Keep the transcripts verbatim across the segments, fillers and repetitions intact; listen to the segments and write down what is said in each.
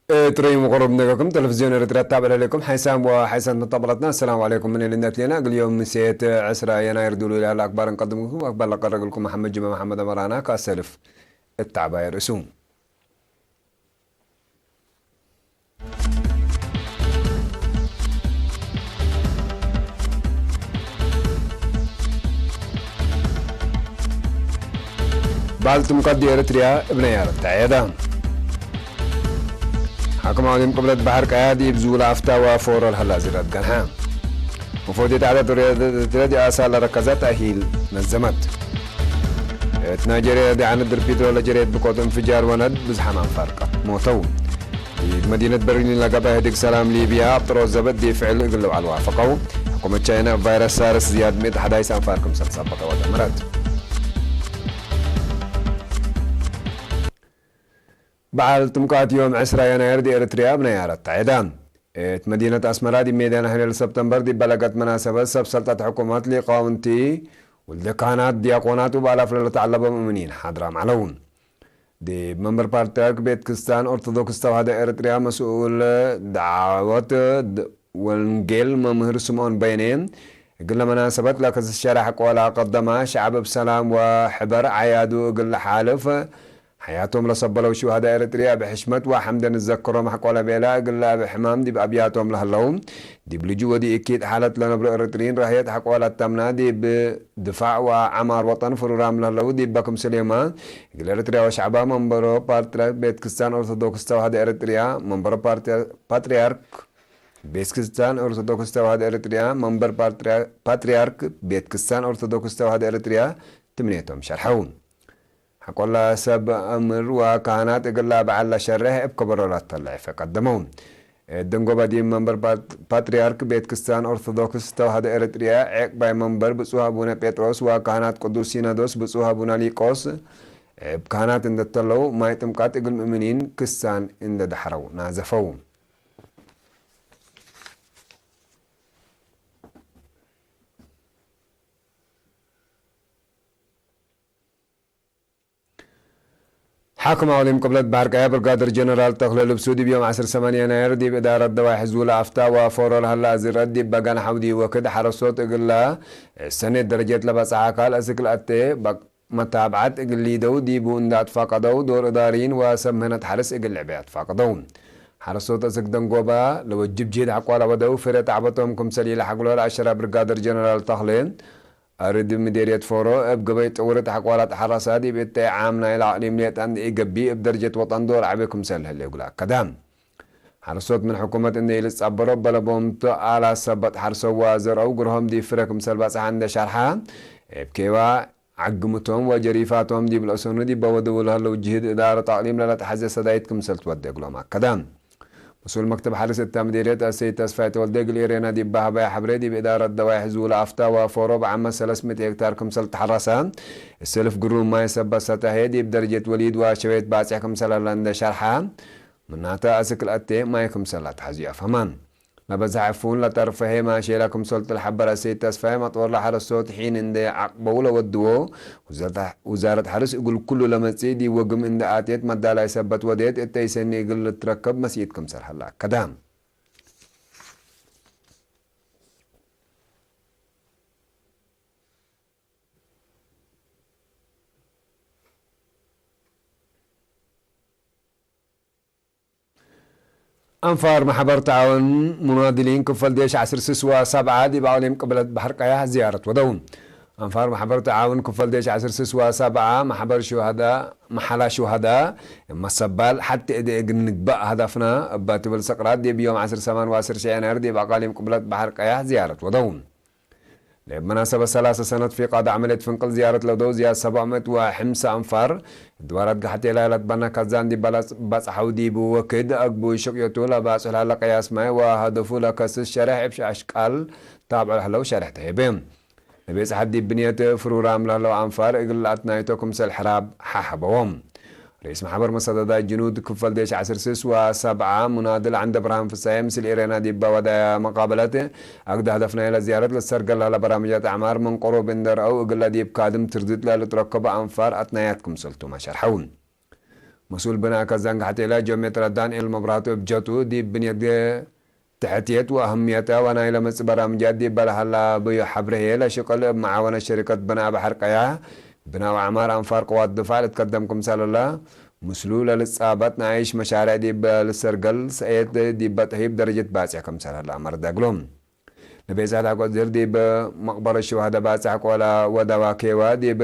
እትረዩ መቅረብ ነገርኩም ቴሌቪዝዮን ኤረትርያ ትታብዕ ለህሌኩም ሓይሳም ወሓይሳት መተቀብለትና፣ አሰላሙ ዐለይኩም ምን እልነት ሌና። እግል ዮም ምሴት ዕስራ የናይር ዱሉ ለህለ አክባር እንቀድምኩም። አክባር ለቀረብ እግልኩም መሐመድ ጅማ መሐመድ አመራና ካሰልፍ እት አባይ ርእሱ። በዓል ጥምቀት ዲብ ኤረትርያ እብ ነያረት ተዐየደ። ሓክም አቅሊም ቅብለት በሐር ቀያ ዲብ ዙለ አፍታ ወፎሮ ለሀላ ዚረት ገንሐ። ወፎቴት ዐለት ሪያደት ኤረትርያ ዲብ አሳር ለረከዘት ተእሂል ነዘመት። እት ናይጀርያ ዲብ ዐነት ድር ፒትሮ ለጀሬት ብቆት እንፍጃር ወነድ ብዝሓም አንፋር ሞተው። ዲብ መዲነት በርሊን ለገብአ ህድግ ሰላም ሊብያ አብ ጥሮት ዘበጥ ዲብ ፍዕል እግል ልውዓል ዋፈቀው። ሕኩመት ቻይና እብ ቫይረስ ሳርስ ዝያድ ምእት ሐዳይስ አንፋር ክምሰል ጸበጠ ወደምረት። በዓል ጥምቀት ዮም ዕስራ የናይር ዲብ ኤረትርያ እብ ነያረት ተዐየደ። እት መዲነት አስመራ ዲብ ሜዳ ናህሌ ለሰብተምበር ዲብ በለገት መናሰበት ሰብ ሰልጠት ሕኩመት፣ ሊቃውንቲ፣ ውልደ ካህናት፣ ዲያቆናት ወበአላፍ ለለተዐለበ ሙእምኒን ሓድራም ዐለው። ዲብ መንበር ፓትርያርክ ቤት ክስታን ኦርቶዶክስ ተዋህዶ ኤረትርያ መስኡል ደዓወት ወንጌል መምህር ስምኦን በይኔ፣ እግለ መናሰበት ለከስስ ሸረሕ ቆላ ቀደማ፣ ሸዐብ እብ ሰላም ወሕበር አዕያዱ እግል ለሓልፍ፣ ሐያቶም ለሰበለው ሽሃዳ ኤረትርያ እብ ሕሽመት ወሐምደ ንዘክሮም ሐቆለ ቤላ፣ እግለ እብ ሕማም ዲብ አብያቶም ለህለው፣ ዲብ ልጁእ ወዲብ እኪት ሓለት ለነብሮ ኤረትርይን ራህየት ሐቆለ ተምና፣ ዲብ ድፋዕ ወዐማር ወጠን ፍሩራም ለህለው ዲበ ክምስሌማ፣ እግል ኤረትርያ ወሸዕባ መንበሮ ፓትርያርክ ቤት ክስታን ኦርቶዶክስ ተዋህዶ ኤረትርያ፣ መንበሮ ፓትርያ-፣ ፓትርያርክ ቤት ክስታን ኦርቶዶክስ ተዋህዶ ኤረትርያ፣ መንበር ፓትርያ-፣ ፓትርያርክ ቤት ክስታን ኦርቶዶክስ ተዋህዶ ኤረትርያ ትምኔቶም ሸርሐው። ሐቆላ ሰብ አምር ወካህናት እግላ በዐል ለሸርሕ እብ ከበሮ ለተለዕፈ ቀደመው። እት ደንጎባ ዲብ መንበር ፓት-፣ ፓትርያርክ ቤት ክስታን ኦርቶዶክስ ተዋህዶ ኤረትርያ ዔቅባይ መንበር ብጹእ አቡነ ጴጥሮስ ወካህናት ቅዱስ ሲኖዶስ ብጹእ አቡነ ሊቆስ እብ ካህናት እንደ ተለው ማይ ጥምቀት እግል ምእምኒን ክስታን እንደ ደሐረው ናዘፈው። ሓክም አቅሊም ቅብለት በሐር ቀያ ብርጋደር ጀነራል ተክለ ልብሱ ዲብ ዮም ዐስር ሰማንያ የናይር ዲብ እዳረት ደዋይ ሕዝቡ ለአፍታ ወፎሮ ለሀላ ዝረት ዲብ በገን ሐውዲ ወክድ ሐረሶት እግለ ሰኔት ደረጀት ለበጽሐ አካል አስክ ለአቴ በ-፣ መታብዐት እግል ሊደው ዲቡ እንደ አትፋቀደው ዶር እዳሪን ወሰብ ምህነት ሐርስ እግል ልዕቤ አትፋቀደው። ሐረሶት አስክ ደንጎባ ለወጅብ ጅህድ ሐቆ ለወደው ፍሬ ተዕበቶም ክምሰል ኢለሐግሎ ለአሸረ ብርጋደር ጀነራል ተክለ አርድ ምዴርየት ፎሮ፣ እብ ገበይ ጥውርት ሐቆላት ሐራሳ ዲብ እተይ ዓም ናይለ አቅሊም ሌጠ እንዴ ኢገብእ፣ እብ ደርጀት ወጠን ዶር ዐቢ ክምሰል ለህሌ እግል አከደ። ሐርሶት ምን ሕኩመት እንዴ ኢልትጸበሮ በለቦም ቱ፣ አላት ሰበት ሐርሰው ወዘርአው ግርሆም ዲብ ፍረ ክምሰል በጽሐ እንዴ ሸርሐ፣ እብ ኬዋ ዐግምቶም ወጀሪፋቶም ዲብ ለእሰኑ ዲበ ወደው ለህለው ጅህድ እዳረት አቅሊም ለለትሐዜ ሰዳይት ክምሰል ትወዴ እግሎም አከደ። መስኡል መክተብ ሐርስ እተ ምዴርየት አሰይድ ተስፋይ ተወልደ እግል ኤሬና ዲብ በሀበያ ሐብሬ፣ ዲብ እዳረት ደዋይ ሕዝቡ ለአፍታ ወፎሮ በዐመት ሰለስ ምእት ሄክታር ክምሰል ተሐረሰ፣ እሰልፍ ግሩም ማይ ሰበት ሰተሄ ዲብ ደርጀት ወሊድ ወሸዌት ባጽሕ ክምሰል ሀለ እንደ ሸርሐ፣ ምናተ አስክ ለአቴ ማይ ክምሰል ለአትሐዝዩ አፍሀመ። ለበዝሐ ዕፉን ለጠርፈሄ ማሼለ ክምሰል ትልሐበር አሰይድ ተስፋይ፣ መጦር ለሐረሶት ሒን እንደ ዐቅበው ለወድዎ፣ ውዛረት ሐርስ እግል ኩሉ ለመጽእ ዲብ ወግም እንደ አቴት መዳላይ ሰበት ወዴት እተይ ሰኒ እግል ልትረከብ መስኢት ክምሰል ሀለ አከደ። አንፋር መሕበር ተዓውን ሙናድሊን ክፈል ዴሽ ዐስር ስስ ወሰብዓ ዲብ አቅሊም ቅብለት በሐር ቀያሕ ዝያረት ወደው። አንፋር መሕበር ተዓውን ክፈል ዴሽ ዐስር ስስ ወሰብዓ መሕበር ሹሀዳ፣ መሐላ ሹሀዳ፣ መሰባል ሐቲ እዴ እግል ንግባእ ሀዳፍና እባ ትብል ሰቅራት ዲብ ዮም ዐስር ሰማን ወዐስር ሸዐ የናይር ዲብ አቃሊም ቅብለት በሐር ቀያሕ ዝያረት ወደው። ለእብ መናሰበት ሰላሰ ሰነት ፊ ቃዲ ዐመልየት ፍንቅል ዝያረት ለወደው ዝያድ ሰብዕ ምእት ወሐምሳ አንፋር፣ ድዋራት ገሐቴ ላይ ለትበነ ከዛን ዲብ በለጽ በጽሐው ዲቡ ወክድ አግቡይ ሽቅየቱ ለባጽሕ ለሀለ ቅያስ ማይ ወሀደፉ ለከስስ ሸሬሕ እብ አሽቃል ታብዖ ለህለው ሸሬሕ ተሄቤ። ለቤጽሐት ዲብ ብንየት ፍሩራም ለህለው አንፋር እግል ለአትናይቶ ክምሰል ሕራብ ሐሐበዎም። ርኢስ መሕበር መሰደዳይ ጅኑድ ክፈል ዴሽ ዐስር ስስ ወሰብዓ ሙናድል ዐንደብርሃን ፍሳዬ ምስል ኤሬና ዲበ ወዳየ መቃበለት፣ አግደ ህደፍ ናይለ ዝያረት ለሰርገል ለህለ በራምጃት አዕማር ምን ቅሩብ እንዴ ረአው፣ እግለ ዲብ ካድም ትርድት ለልትረከቦ አንፋር አትናያት ክምሰልቱመ ሸርሐው። መስኡል ብናእ ከዛን ጋሕቴለ ጂኦሜትረ ዳንኤል መብራቱ እብ ጀቱ፣ ዲብ ብንየት ተሕትየት ወአህምየተ ወናይለ መጽእ በራምጃት ዲበ ለሀላ ብዩ ሐብሬ ህዬ፣ ለሽቅል እብ መዓወነት ሸሪከት ብናእ በሐር ቀያሕ፣ ብናእ ወዐማር አንፋር ቅዋት ድፋዕ ልትከደም ክምሰል ህለ፣ ምስሉ ለልጻበጥ ነኣይሽ መሻሬዕ ዲብ ልሰርገል ሰእየት ዲበ ተህይብ ደረጀት ባጽዕ ክምሰል ህለ አመርደ እግሎም። ለቤጽሐት ሐቆ ድር ዲብ መቅበረት ሽዋህደ ባጽሕ ቆላ ወዳዋኬወ ዲብ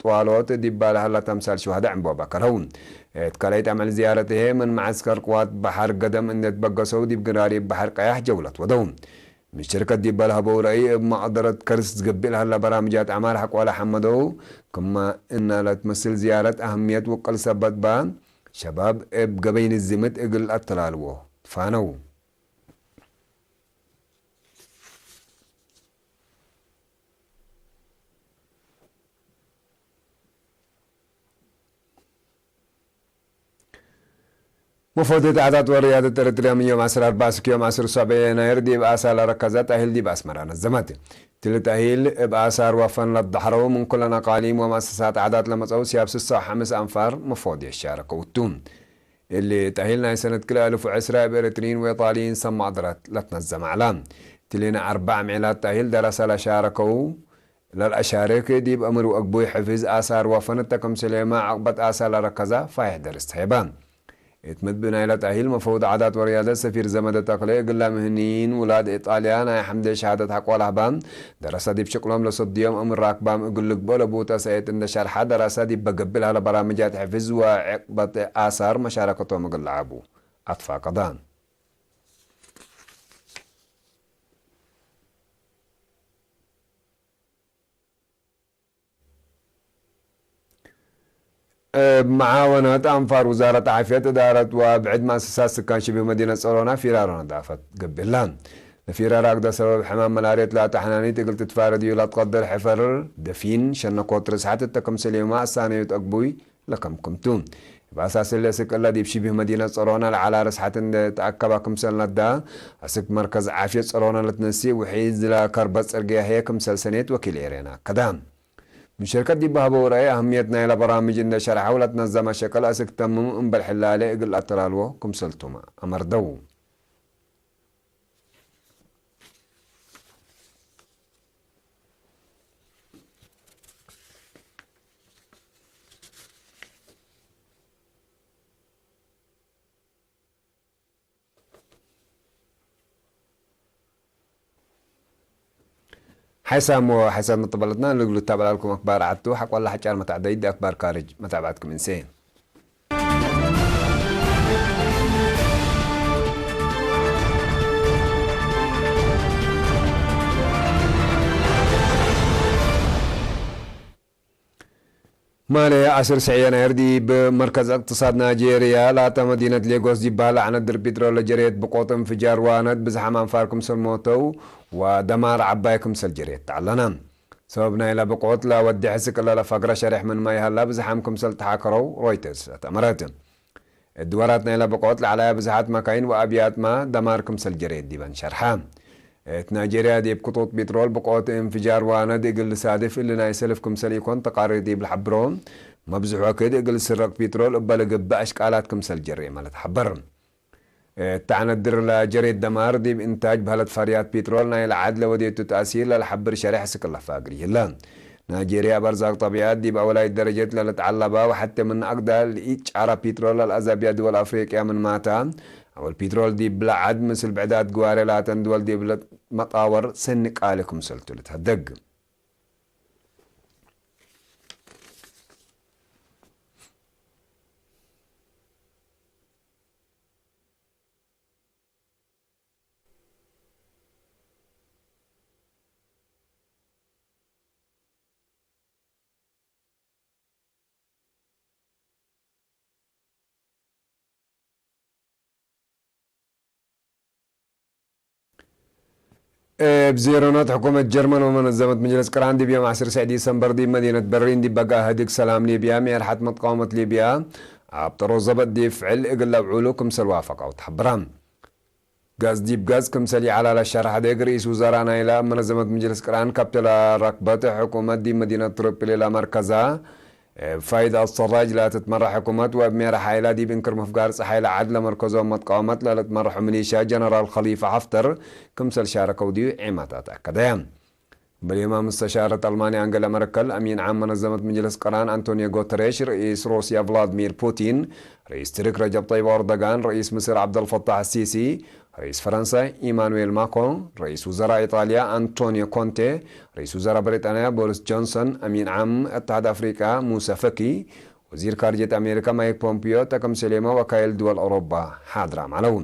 ጥዋሎት ዲበ ለሀለ ተምሳል ሽዋህደ ዕንቦበ ከረው። እት ከለኢት አምዕል ዝያረት ህዬ ምን መዐስከር ቅዋት በሐር ገደም እንዴ ትበገሰው ዲብ ግራሪብ በሐር ቀያሕ ጀውለት ወደው። ምን ሽርከት ዲበ ለሀበው ረአይ እብ መቅደረት ከርስ ዝገብእ ለሀለ በራምጃት አዕማር ሐቆለ ሐመደው። ክመ እነ ለትመስል ዝያረት አህምየት ውቅል ሰበት በ ሸባብ እብ ገበይ ንዝምት እግል አተላልዎ ትፋነው። መፈውደት ዓዳት ወርያደት ኤረትርያ ምን ዮም ዐስር አርበዕ እስክ ዮም ዐስር ሰብዕ የናይር ዲብ አሳር ለረከዘ ተእሂል ዲብ አስመራ ነዘመት። እትሊ ተእሂል እብ አሳር ወፈን ለትደሐረው ምን ኩለን አቃሊም ወመአሰሳት ዓዳት ለመጽአው ሲያብ ስሳ ወሐምስ አንፋር መፈውድየት ሻረከው ቱ። እሊ ተእሂል ናይ ሰነት ክልኤ አልፍ ወዕስራ እብ ኤረትርይን ወኢጣልይን ሰብ መቅደረት ለትነዘመ ዐለ። እትሊ ናይ አርበዕ ምዕላት ተእሂል ደረሰ ለሻረከው ለልአሻርክ ዲብ አምር ወአግቡይ ሕፍዝ አሳር ወፈን እተ ክምሰሌመ ዐቅበት አሳር ለረከዘ ፋይሕ ደርስ ተሄበ። እት ምድብ ናይለ ተእሂል መፈውድ ዓዳት ወርያደት ሰፊር ዘመደ ተክሌ፣ እግለ ምህንይን ውላድ ኢጣልያ ናይ ሐምዴ ሸሃደት ሐቆ ለሀበ፣ ደረሰ ዲብ ሽቅሎም ለሰድዮም አምር ራክባም እግል ልግብኦ ለቡተ ሰእየት እንደ ሸርሐ፣ ደረሰ ዲብ በገብእ ለሀለ በራምጃት ሕፍዝ ወዕቅበት አሳር መሻረከቶም እግል ለዐቡ አትፋቀደ። እብ መዓወነት አንፋር ውዛረት ዓፍየት፣ እዳረት ወብዕድ መአሰሳት ስካን ሽብህ መዲነት ጸሮና ፊራሮ ነዳፈት ገብእላ። ለፊራር አግደ ሰበብ ሕማም መላርየት ለአተሐናኒት እግል ትትፋረድ እዩ ለትቀድር ሕፈር ደፊን ሸነኮት ርስሐት እተ ክምሰል ዮመ አሳነዩት አግቡይ ለከምክምቱ። እብ አሳስ እለ ስቅለ ዲብ ሽብህ መዲነት ጸሮና ለዐላ ርስሐት እንደ ተአከበ ክምሰል ነዳ፣ አስክ መርከዝ ዓፍየት ጸሮና ለትነስእ ውሒዝ ለከርበ ጽርግያ ህዬ ክምሰል ሰኔት ወኪል ኤሬና አከደ። ምን ሸርከት ዲብ ሀበው ረአይ አህምየት ናይለ በራምጅ እንደ ሸርሐው ለትነዘመ ሸቅል አስክ ተምም እምበል ሕላሌ እግል አተላልዎ ክምሰልቱመ አመርደው። ሓይሳም ወሓይሳት መጠበለትና፣ ንግሉ እታበላልኩም አክባር ዐቱ፣ ሐቆላ ሐጫር መታዕዳይት ዲብ አክባር ካርጅ መታብዐትኩም እንሴ። ማሌ ዐስር ሰዕ የናይር ዲብ መርከዝ እቅትሳድ ናይጄርያ ላተ መዲነት ሌጎስ ዲብ በሀለ ዐነድር ፒትሮል ለጀሬት ብቆት እንፍጃር ዋነት ብዝሓም አንፋር ክምሰል ሞተው ወደማር ዐባይ ክምሰል ጀሬት ተዐለነ። ሰበብ ናይለ ብቆት ለወዴ ሕስክ እለ ለፈግረ ሸሬሕ ምንመ ይሀላ ብዝሓም ክምሰል ተሓከረው ሮይተርስ ለተአመረት። እት ወራት ናይለ ብቆት ለዐላያ ብዝሓት መካይን ወአብያትመ ደማር ክምሰል ጀሬት ዲበን ሸርሐ። እት ናይጄርያ ዲብ ክጡጥ ፒትሮል ብቆት እንፍጃር ዋነድ እግል ልሳድፍ እሊ ናይ ሰልፍ ክምሰል ኢኮን ተቃሪር ዲብ ለሐብሮ፣ መብዝሕ ወክድ እግል ስረቅ ፒትሮል እበ ልግበእ አሽቃላት ክምሰል ጀሬመ ለትሐበር። እት ተዐነድር ለጀሬት ደማር ዲብ እንታጅ በህለት ፈርያት ፒትሮል ናይለ ዐድ ለወዴቱ ተእሲር ለለሐብር ሸሬሕ እስክ ለፋግር ይህለ። ናይጄርያ እብ አርዛቅ ጠቢዐት ዲብ አወላይት ደረጀት ለልትዐለበ ወሐቴ ምን አግደ ለኢትጫረ ፒትሮል ለልአዛብያ ድወል አፍሪቅያ ምንመ ተ፣ አወል ፒትሮል ዲብለ ዐድ ምስል ብዕዳት ግዋሬ ላተን ድወል ዲብለ መጣወር ሰኒ ቃሊ ክምሰልቱ ልትሀደግ። እብ ዜሮናት ሕኩመት ጀርመን ወመነዘመት ምጅልስ ቅራን ዲብ ዮም ዐስር ሰዕ ዲሰምበር ዲብ መዲነት በርሊን ዲብ በጋህ ህድግ ሰላም ሊብያ፣ ሜርሐት መትቃወመት ሊብያ፣ አብጠሮ ዘበጥ ዲብ ፍዕል እግል ለብዕሉ ክምሰል ዋፈቀው ተሐብራ። ጋዝ ዲብ ጋዝ ክምሰል ይዐላ ለሸርሐ ህድግ ርኢስ ውዘራእ ናይላ መነዘመት ምጅልስ ቅራን ካብተ ለረክበት ሕኩመት ዲብ መዲነት ትሮፕሊ ለመርከዛ፣ እብ ፋይድ አልሰራጅ ለትትመረሕ ሕኩመት ወእብ ሜረ ሓይላ ዲብ እንክር ምፍጋር ጸሓይ ለዐድ ለመርከዞም መትቃወመት ለልትመረሑ ሚሊሻ ጀነራል ከሊፋ ሐፍተር ክምሰል ሻረከው ዲብ ዔማታት አከደ። በሌማ ምስተሻረት አልማንያ አንገላ መርከል፣ አሚን ዓም መነዘመት ምጅልስ ቅራን አንቶኒዮ ጉተሬሽ፣ ርኢስ ሩስያ ቭላድሚር ፑቲን፣ ርኢስ ትርክ ረጀብ ጠይብ ኤርዶጋን፣ ርኢስ ምስር ዐብደልፈታሕ አሲሲ፣ ርኢስ ፈረንሳ ኢማኑኤል ማክሮን፣ ርኢስ ውዘራእ ኢጣልያ አንቶኒዮ ኮንቴ፣ ርኢስ ውዘራእ ብሪጣንያ ቦሪስ ጆንሰን፣ አሚን ዓም እትሓድ አፍሪቃ ሙሳ ፈኪ፣ ወዚር ካርጀት አሜሪካ ማይክ ፖምፒዮ፣ ተክም ሰሌማ ወካይል ድወል አውሮባ ሓድራም ዐለው።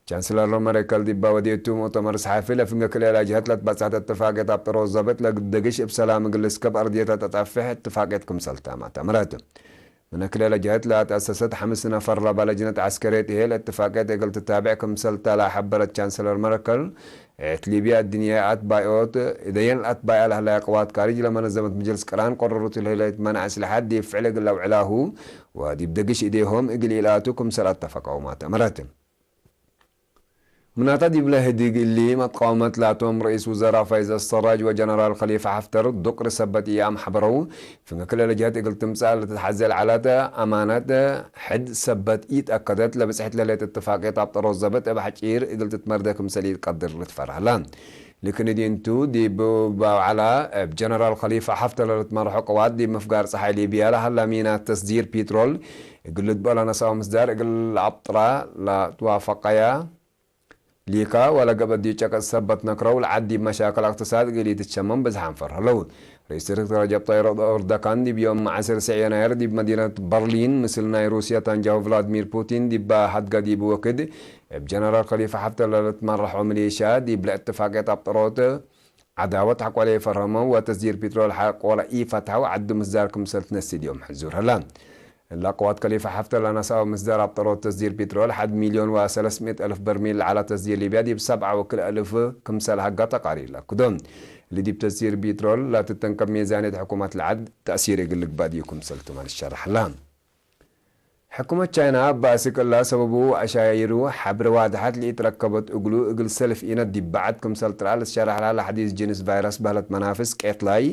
ቻንስለር መርከል ዲባ ወዴቱ ሙእተመር ሰሓፊ፣ ለፍንገ ክልኤ ለጀሀት ለትበጽሐት እትፋቅየት አብጠሮ ዘብጥ ለግደግሽ እብ ሰላም እግል ልስከብ አርድየት ለተጠፍሕ እትፋቅየት ክምሰል ታማት አምረት። ምነ ክልኤ ለጀሀት ለአትአሰሰት ሐምስ ነፈር ለበ ለጅነት ዐስከርየት ህዬ ለእትፋቅየት እግል ትታብዕ ክምሰልተ ለሐበረት ቻንስለር መርከል፣ እት ሊብያ እድንያይ አትባይኦት፣ እደየን ለአትባይአ ለህለየ ቅዋት ካርጅ ለመነዘመት ምጅልስ ቅራን ቀረሩት ለህሌት መናዕ አስለሐት ዲብ ፍዕል እግል ለውዕላሁ ወዲብ ደግሽ እዴሆም እግል ኢልአቱ ክምሰል አተፈቀውማት አምረት። ምናተ ዲብለ ህድግ እሊ መትቃወመት ላቶም ርኢስ ውዘራእ ፋይዝ አሰራጅ ወጀነራል ከሊፋ ሐፍተር ዱቅሪ ሰበት ኢአምሐበረው። ፍንገ ክለ ለጀሀት እግል ትምጸእ ለትትሐዜ ለዐለት አማነት ሕድ ሰበት ኢተአከደት ለብጽሕት ለህሌት እትፋቅየት አብጠሮት ዘብጥ እብ ሐጪር እግል ትትመርደ ክምሰል ኢትቀድር ልትፈርህ ሀላ። ልክን እዲንቱ ዲብ ባውዓላ እብ ጀነራል ከሊፋ ሐፍተር ለልትመርሖ ቅዋት ዲብ ምፍጋር ጸሓይ ሊብያ ለሀላ ሚናት ተስዲር ፒትሮል እግል ልግበኦ ለነስአው ምስዳር እግል ለአብጥራ ለትዋፈቀያ ሊካ ወለገብአ ዲብ ጨቀጥ ሰበት ነክረው ለዐድ ዲብ መሻክል እቅትሳድ እግል ኢትትሸመም ብዝሓም ፈርህ ዐለው። ርኢስ ትርክ ረጀብ ጠይብ ኤርዶጋን ዲብ ዮም ዐስር ሰዕ የናይር ዲብ መዲነት በርሊን ምስል ናይ ሩስያ ታንጃሁ ቭላድሚር ፑቲን ዲብ ሀድገ ዲብ ወክድ እብ ጀነራል ከሊፋ ሐፍተር ለልትመረሖ ሚሊሻ ዲብ ለእትፋቅየት አብጠሮት ዐዳወት ሐቆለ ኢፈርሀመው ወተስዲር ፒትሮል ሐቆለ ኢፈትሐው ዐዱ ምስዳር ክምሰል ትነስእ ዮም ሕዙር ሀላ። እላ ቅዋት ከሊፋ ሐፍተር ለነስአው ምስዳር አብጠሮት ተስዲር ፒትሮል ሐድ ሚልዮን ወሰለስ ምእት አልፍ በርሚል ለዐለ ተስዲር ሊብያ ዲብ ሰብዓ ወክል አልፍ ክምሰል ሀጋ ተቃሪር ለአክዶ። እሊ ዲብ ተስዲር ፒትሮል ለትተንከብ ሜዛንየት ሕኩመት ለዐድ ተእሲር እግል ልግበእ ዲቡ ክምሰል ቱ መ ልሸረሕ ሀላ። ሕኩመት ቻይና እብ አስክ እላ ሰበቡ አሻይሩ ሐብር ዋድሐት ለኢትረከበት እግሉ እግል ሰልፍ ኢነት ዲብ በዐድ ክምሰል ጥርአ ልትሸረሕ ለሀለ ሐዲስ ጅንስ ቫይረስ በህለት መናፍስ ቄትላይ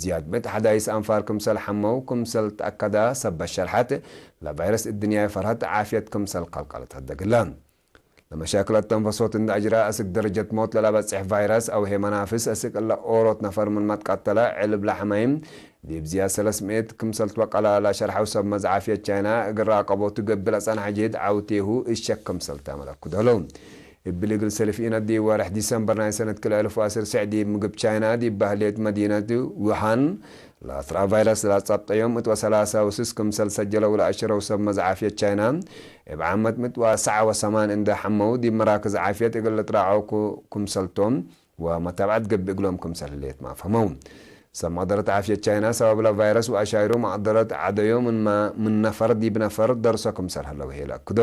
ዝያድ ምእት ሐዳይስ አንፋር ክምሰል ሐመው ክምሰል ተአከዳ ሰበት ሸርሐት፣ ለቫይረስ እድንያይ ፈርሀት ዓፍየት ክምሰል ቀልቀለት ሀደግላ። ለመሻክል አተንፈሶት እንደ አጅራ አስክ ደረጀት ሞት ለለበጽሕ ቫይረስ አውሄ መናፍስ አስክ እለ ኦሮት ነፈር ምን መትቀተለ ዕልብ ለሐመይም ዲብ ዝያድ ሰለስ ምእት ክምሰል ትወቀለ ለሸርሐው ሰብ መዝ ዓፍየት ቻይና እግል ራቀቦቱ ገብእ ለጸንሐ ጅህድ ዐውቴሁ እሸክ ክምሰል ተመለኩ ደለው። እብሊ እግል ሰልፍ ኢነት ዲብ ወርሕ ዲሰምበር ናይ ሰነት ክልኤ አልፍ ወዐስር ሰዕ ዲብ ምግብ ቻይና ዲብ በህሌት መዲነት ውሃን ለአትርአ ቫይረስ ለጸብጠዮም እት ወሰላሳ ውስስ ክምሰል ሰጀለው ለአሸረው ሰብ መዝ ዓፍየት ቻይና እብ ዓመት ምእት ወሰብዓ ወሰማን እንደ ሐመው ዲብ መራክዝ ዓፍየት እግል ልትራዐው ክምሰልቶም ወመታብዐት ገብእ እግሎም ክምሰል ህሌት ማፍሀመው። ሰብ መቅደረት ዓፍየት ቻይና ሰበብ ለቫይረስ ወአሻይሩ መቅደረት ዐደዮ ምን መ-፣ ምን ነፈር ዲብ ነፈር ደርሶ ክምሰል ሀለው ህዬ ለአክዶ።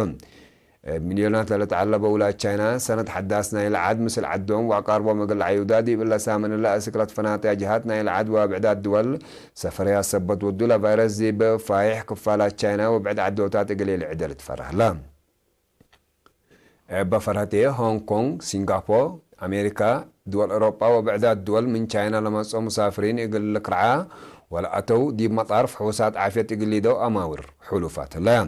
እብ ሚልዮናት ለልትዐለበ ውላድ ቻይና ሰነት ሐዳስ ናይለ ዐድ ምስል ዐዶም ወአቃርቦም እግል ለዐዩዳ ዲብ እለ ሳምን እለ አስክ ለትፈናተያ ጀሃት ናይለ ዐድ ወብዕዳት ድወል ሰፈርያት ሰበት ወዱ ለቫይረስ ዲብ ፋይሕ ክፋላት ቻይና ወብዕድ ዐዶታት እግል ኢልዕደ ልትፈርህ ሀላ። እበ ፈርሀቴ ሆንግ ኮንግ፣ ሲንጋፖር፣ አሜሪካ፣ ድወል አውሮጳ ወብዕዳት ድወል ምን ቻይና ለመጽኦ ሙሳፍሪን እግል ልክርዓ ወለአተው ዲብ መጣር ፍሑሳት ዓፍየት እግል ሊደው አማውር ሕሉፋት ህለያ።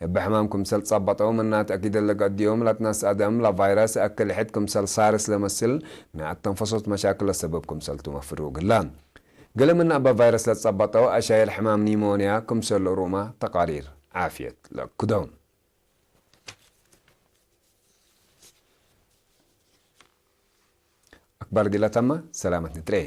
እበ ሕማም ክምሰል ጸበጠው ምና ተእኪድ ለገድዮም ለትነስአ ደም ለቫይረስ አክል ሕድ ክምሰል ሳርስ ለመስል ናይ አተንፈሶት መሻክል ለሰብብ ክምሰል ቱ መፍርሁ እግላ። ገሌ ምን እበ ቫይረስ ለጸበጠው አሻይር ሕማም ኒሞንያ ክምሰል ለእሩማ ተቃሪር ዓፍየት ለአክዶ። አክባር ዲላ ተመ፣ ሰላመት ንትረኤ።